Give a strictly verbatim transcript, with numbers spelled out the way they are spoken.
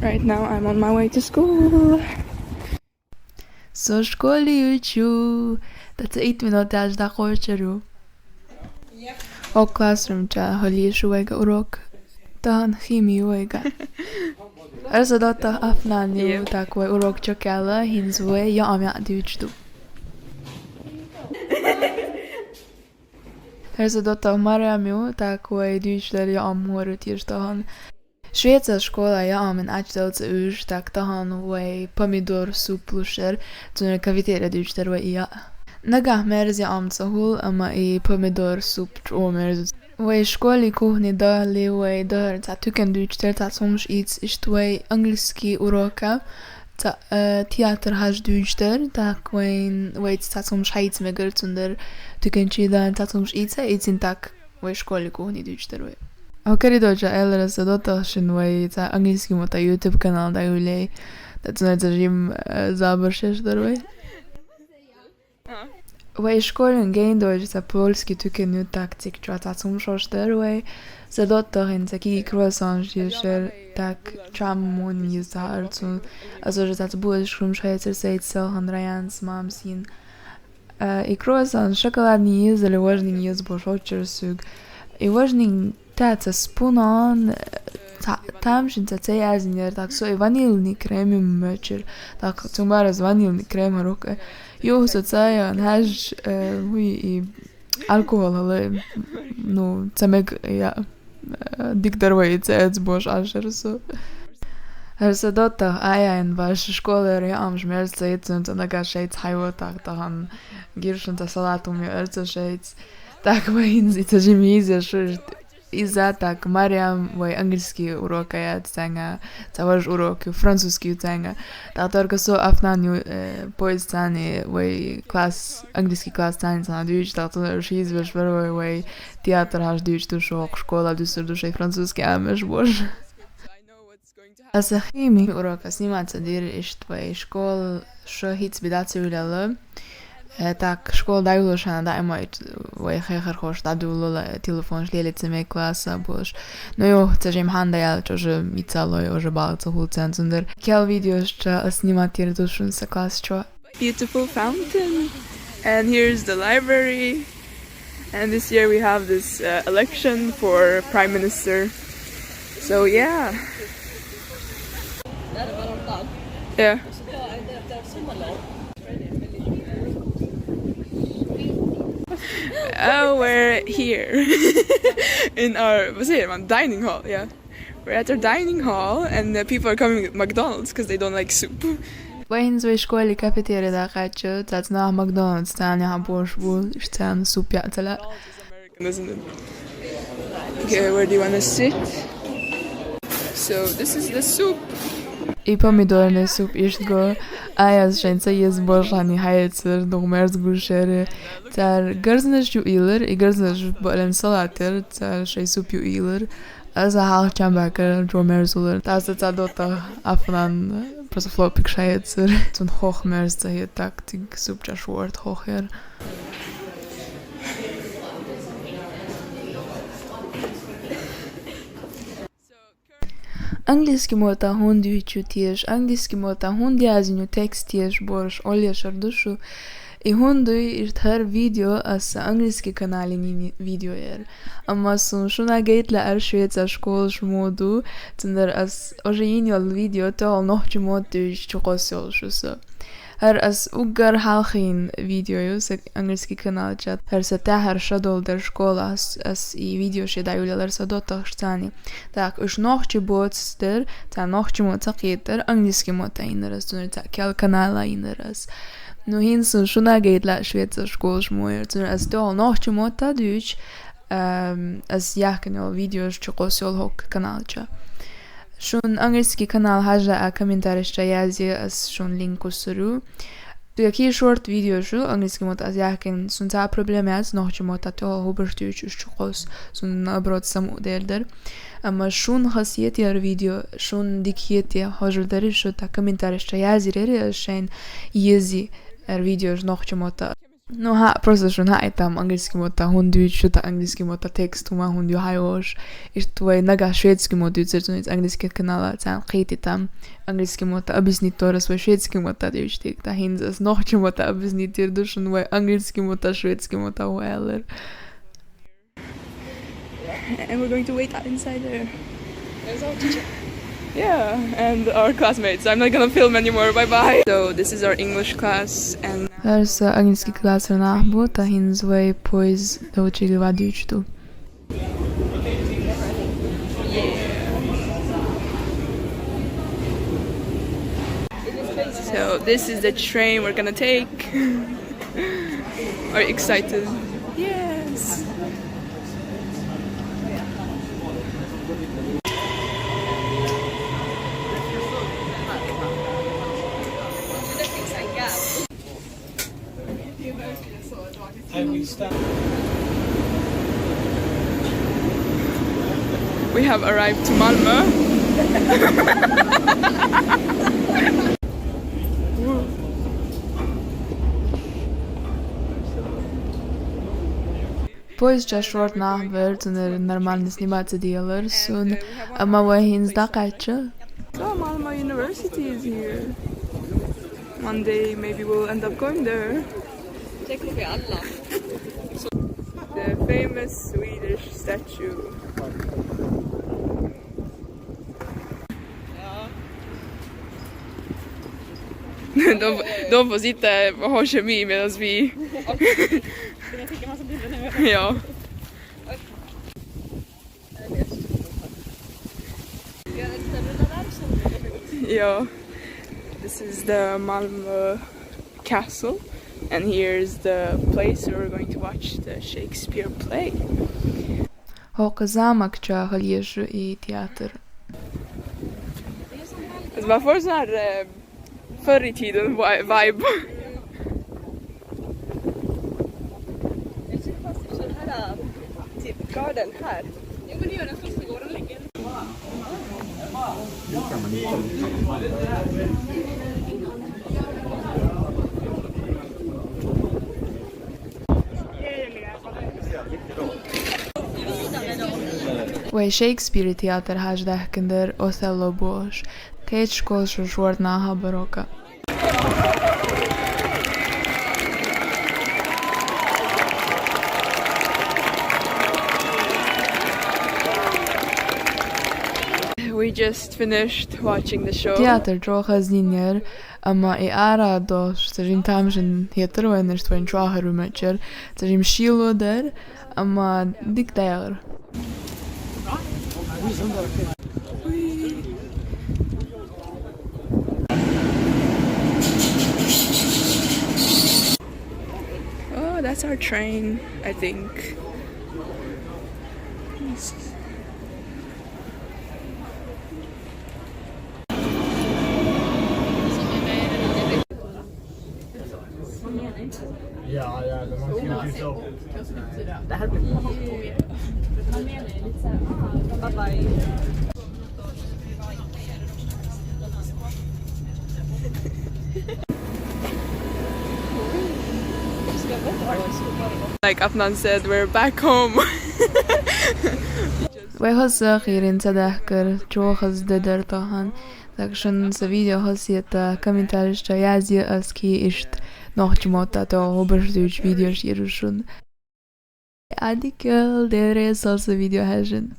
Right now I'm on my way to school. Со школе ю чу. ТӀаккха итт минут даьлча дӀакхочур ю. Укх классрум чу хьулийша вайга урок. Тахан хими ю вайга. Арса доттагӀа Афнан ю, так вай урок чакхъяьлла, хӀинца вай яам яа дуьйцуш ду. Арса доттагӀа Марем ю, так вай дуьйцуш дар яам хӀора теш тахан. Швецарча школе яам ина Ӏочудала ца уьш, так тахан вай помидор суп луш яр, цунна кафетерия дуьйцуш дар вай и яа. Нагахь мерза яам ца хул, амма и помидор суп чӀогӀа мерза. Вай школе кухне дахале вай дахар цхьа туькан дуьйцуш дар, цхьацца хӀумаш ийца, иштта вай английский урока цхьа, э, театр хьажа дуьйцуш дар, так вайна, вайца цхьацца хӀумаш хьаийца мегар, цундара туькан чу даха цхьацца хӀумаш ийца, ийцина так вай школе кухне дуьйцуш дар вай. Хьо карийдолча аьлар сан доттагӀа шин вай цхьа английский мотт YouTube канал дӀайолаяй. ТӀаккха цунна цхьа жим, э, забарш еш дар вай. Вай школе гайна долча цхьа польский туькан ю, так цига чу цхьацца хӀумаш хьош дар вай. Сан доттагӀа хӀинца кхы круассанаш еш яр, так чам муна йиза хьаара цунна. Ас уже цхьацца бозаш хӀумаш хьецар сайца селхан Раяна мамас йина. Э, и круассан шоколадный еза или важный еза бохуш хьоьцура соьга. И важный таца спунан, та-, тамашийна ца, ца яздинера, так со и ванильный крем ю моьттура. Так цуьнан бараз ванильный крем хӀара хӀокху. Юха со ца яхана хьаьжча, э, вуй и алкоголь хила, ну, ца мега я. Дика дар вай и ца эцна бохуш Ӏашара со. ХӀара сан доттагӀа Аяна баш школера яамаш мерза ца хета, цунна ца нагахь шайца хьайойтах тахан гиршан ца салат ум ю арца шайца. Так вай хӀинца и ца жима йиза шу иза, так Марем вай английский урока яц цаьнга, ца важа урок ю, французский ю цаьнга. Так только со Афнан ю, э, поезд цани вай класс, английский класс цани цхьана дуьйцуш, так цунна уьш йиза веш вара вай, вай театр хьажа дуьйцуш ду шу, хӀокху школа дуьсур ду шайн французский амаш бохуш. Аса хими урока сниматься дира иштта вай школа шо хӀинца бедац вилла. Э, так, школа дӀайолалуш хьана даима вай хехархоша дӀадолалуш телефонаш лелаца мега класса бохуш. Ну, юха ца жима хьан даьлча уже мицалой, уже бала ца хул цаьнца цундара. Кел видеошца ас снимать дир ду шуна сан класс чу. Beautiful fountain. And here's the library. And this year we have this, uh, election for prime minister. So yeah. Yeah. Oh, we're here in our, vad säger man, dining hall, yeah. We're at our dining hall and the people are coming with McDonald's because they don't like soup. Вай хӀинца вай школе кафетерия дӀакхаьчча, цаьнца наха McDonald's царна яхьа бохуш бу, иштта царна суп яа ца лаьа. Isn't it? Okay, where do you wanna sit? So, this is the soup. И помидорный суп иштта го. Аяс шайн ца еза божани хьаэцар, дугӀу мерза гуш яра. Цара гарзанаш юийлар, и гарзанаш бален салат яра, цара шайн суп юийлар. Аса хьалха чам баьккхира, чӀогӀа мерза хулар. ТӀаккха сан доттагӀа Афнан просто флопик шайэцар. Цунна хох мерза ца хета, так цига суп чӀаш ворта хох яра. Английский мотт хӀунда дуьйцу теша, английский мотт хӀунда яздина текст теша бохуш олешар ду шу. И хӀунда дуй, иштта хӀара видео аса английский канале йина видео яра. Амма суна шуна гайта лаьара швеца школаш муха ду, цундара ас уже йина йолу видео тӀехула нохчийн мотт дуьйцуш чу кхосса йолуш ю со. ХӀара ас уггар хьалха йина видео ю сан английский канал чу. ХӀара сан тӀаьхьара шадолу дара школа, ас, ас и видео шен дӀайолаелира сан доттагӀашца цхьаьна. Так, уьш нохчий боцу дара, царна нохчийн мотт ца кхетара, английский мотт йинера ас, цундела цхьа кел канала йинера ас. Ну, хӀинца суна шуна гайта лаьа швеца школаш муха яра, цундела ас тӀехула нохчийн мотт а дуьйцу, эм, ас яхкина йолу видеош чу кхосса йолу хӀокху канал чу. Шуна английский канал хьажа а комментареш чу язъе, ас шуна линк кхуссур ю. Цига кхин шорта видеош ю английский мотт ас яхкина, суна цхьа а проблема яц, нохчийн мотт тӀехула хӀубарш дуьйцуш чу кхосса, суна наоборот самукъадер дара. Амма шуна хазахетара видео, шуна дика хетахь хьожур дара шу, так комментареш чу язъяйра ас шайна еза хӀара видеош нохчийн мотт. Ну, хӀа, просто шуна хьаайтам английски мотта, хӀунда дуьйцу шуьга английски мотта текст, хӀума хӀунда ю хьайош. Иштта вай нагахь шведски мотта дувцар цунца английски канала, царна кхетийтам английски мотта объяснить дора ас вай шведски мотта дувцаш дика. ТӀаккха хӀинца ас нохчи мотта объяснить дийр ду шуна вай английски мотта, шведски мотта хӀу аьлар. And we're going to wait inside there. Yeah, and our classmates. I'm not gonna film anymore. Bye bye. So this is our English class, and Ларса английски класса нах бу, тӀаккха хӀинца вай поезд долчуьнга вадуьйчу ду. So this is the train we're gonna take. Are you excited? Yes. We have arrived to Malmö. Поезд чохь шорта нах бара, цунна нормально снимать ца делара суна. Амма вай хӀинца дӀакхаьчча. So Malmö University is here. One day maybe we'll end up going there. The famous Swedish statue. Då, då får sitta och hålla kemi medan vi... Ska ni skicka massa bilder nu? Ja. Ja. This is the Malmö Castle, and here's the place where we're going to watch the Shakespeare play. ХӀокху замок чохь хила еза ю и театр. Из ма форзар, э, фарри тидан вай-, вайб. Typ garden här. Вай Шекспиран театр хьажа даьхкина дара Отелло бохуш. Кхечу школаш шорта нах а бара хӀокху. We just finished watching the show. Театр чӀогӀа хаза йина яра, амма и ара долуш, цу жимма тамашийна хетара вайна, иштта вайна чохь хир ву мачара. Цу жимма шело дара, амма дика дагӀара. Oh, that's our train, I think. Like Afnan said, we're back home. Вай хаза хийрина ца даьхкира, чӀогӀа хаза де дара тахана. Так шуна сан видео хазахета, комментареш чу язъе, ас кхин иштта нохчийн мотта тӀехь хӀубаш дуьйцу видеош йир шуна. Ӏадика йойла, Дела реза хуьлда сан видео хьаьжжина.